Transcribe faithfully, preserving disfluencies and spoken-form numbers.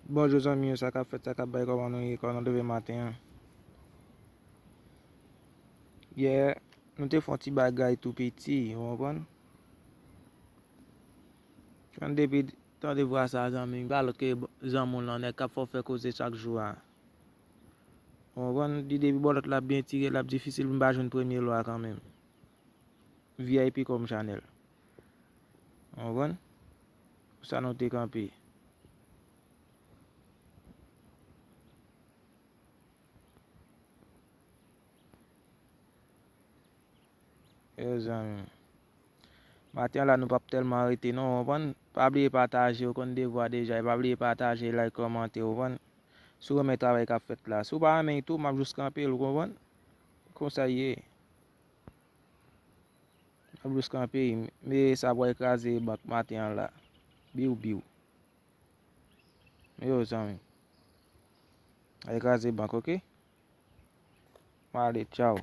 Bonjou zanmi yo, sa k ap fèt, sa k ap bay, kòman nou ye, kòman nou leve maten an? Yè, nou te fè yon ti bagay tou piti, ou konprann? Kan depi tande vwa sa zanmi, pa lòt ke zanmi w lan, nèg k ap fè w fè koze chak jou a. Ou konprann? Di depi bò lòt la ap byen tire, l ap difisil pou m pa jwenn premye lwa kanmenm. V I P kòm chanèl. Ou konprann? Pou sa nou te kanpe. Yo zanmi. Maten an la nou p ap tèlman rete non, ou konprann? Pa bliye pataje, ou konn devwa deja, e pa bliye pataje, like, kòmante, ou konprann? Si w renmen travay k ap fèt la. Si w pa renmen tou, m ap jis kanpe l, ou konprann? Konsa l ye. M ap jis kanpe l. Men sa pral kraze bank maten an la. Biw, biw. Yo, zanmi. Al kraze bank, oke? M ale, tchaw.